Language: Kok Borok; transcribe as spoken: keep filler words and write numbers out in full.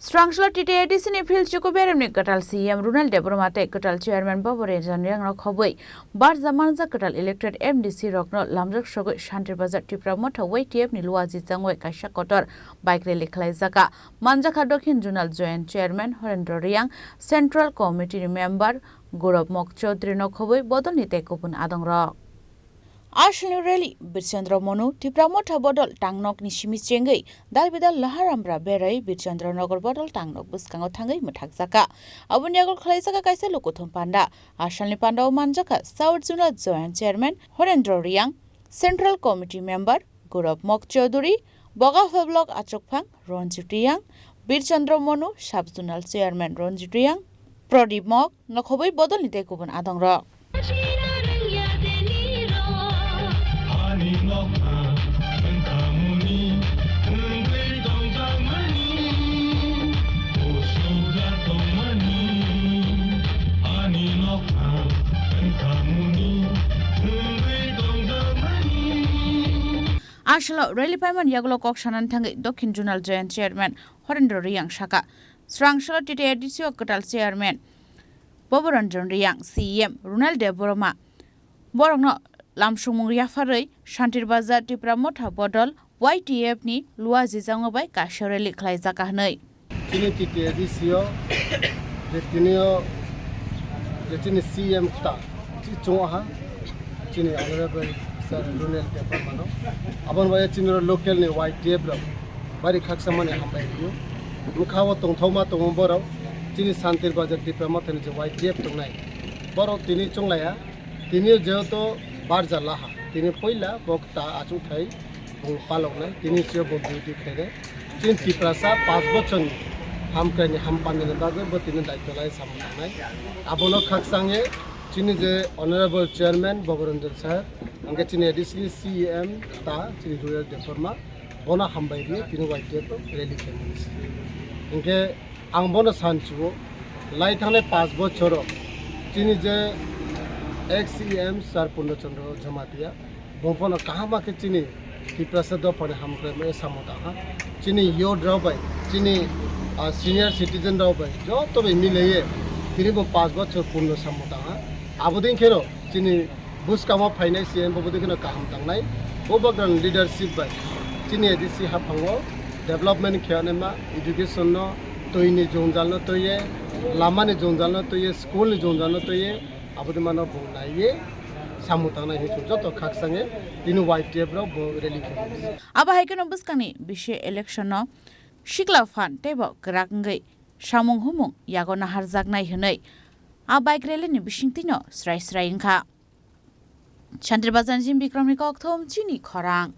Srangsla T T A D C ni Phil Chuku Beremni kwtal C E M Runal Debbarma tei kwtal Chairman Babu Ranjan Riang rok khobwi barja manjak kwtal elected M D C rokno lamjak sogwi Shantir Bazar Tipra Motha Y T F ni luaji jangwi kaisa kotor bike rally khlaijaka. Manjakha Dokhin Zonal Joint Chairman Horendra Riang, Central Committee ni member Gaurav Mok Chaudhary no khobwi bodolni tei kubun adongrok. Aswlni rally Birchandra Monu, Tipra Motha bodol Tangnok ni simi chengwi dal bidal Laharambra berai Birchandra Nagar bodol Tangnok bwskango thangwi mwthakjaka. Aboni yago khlaijaka kaisa lukuthum panda. Aswlni pandao manjakha South Zonal Joint Chairman Horendra Riang, Central Committee member Gaurav Mok Chaudhary, Bogapha Block Achukphang Ranjit Riang, Birchandra Monu, Sub Zonal Chairman Ranjit Riang, Pradip Mok, nokhobwi bodolni tei kubun adongrok. Aswlo rally paiman yagulo kok sanani thangwi Dokhin Zonal Joint Chairman Horendra Riang saka, Srangsla T T A D C o kwtal Chairman Babu Ranjan Riang, C E M Runal Debbarma borokno lamsongmung yapharwi Shantir Bazar Tipra Motha bodol Y T F ni luaji jangma bai kaisa rally khlaijaka hwnwi. Chini T T A D C o je tini o je chini C M ta chi chungo ha chini Honorable Sir Runal Debbarma no. Aboni bai chini ro local ni Y T F rok bari khaksa mani hambai rio. Mukha o tongthokma tongo borok chini Shantir Bazar Tipra Motha ni je Y T F tongnai. Borok tini chunglaiya. Tini jehetu barja laha, tini poila bo ta achukthai bung paloknai, tini sio bo duty khainai. Chini Tiprasa panch bochorni hamkraini hampandini bagwi bo tini daityo lai samung tangnai. Abono khakchangye chini je Honorable Chairman Babu Ranjan sir, hwnkhe chini additional C E M ta chini Rural Debbarma, bono hambai rwi tini Y T F rally khaimani. Hwnkhe Ang bono sansuo, lai thangnai panch bochoro chini je ex C E M Sir Purno Chandra Jamatia, bo bono kaham khe chini Tiprasa dophani hamkraima samung tangha. Chini youth rok bai, chini, ah, senior citizen rok bai, joto bai milaiye tini bo panch bochor purno samung tangha. Abodin kheno chini bwskango phainai C M bo bwdwi kheno kaham tangnai. Bo bagrani leadership bai chini A D C haphango development khe anema education no, twi ni jwngjal no twiye, lama ni jwngjal no twiye, school ni jwngjal no twiye, aboni mano bo naiye samung tangnai hinwi chwng joto khakchangye tini Y T F rok bo rally khe. Abo hai kheno bwskangni bisi election no sikla phan teibo kwrak wngwi samung humung yago naharjaknai hwnwi a bike rally ni bisingtwi no srai srai wngkha. Shantir Bazar ni Bikram ni kokthum chini khorang.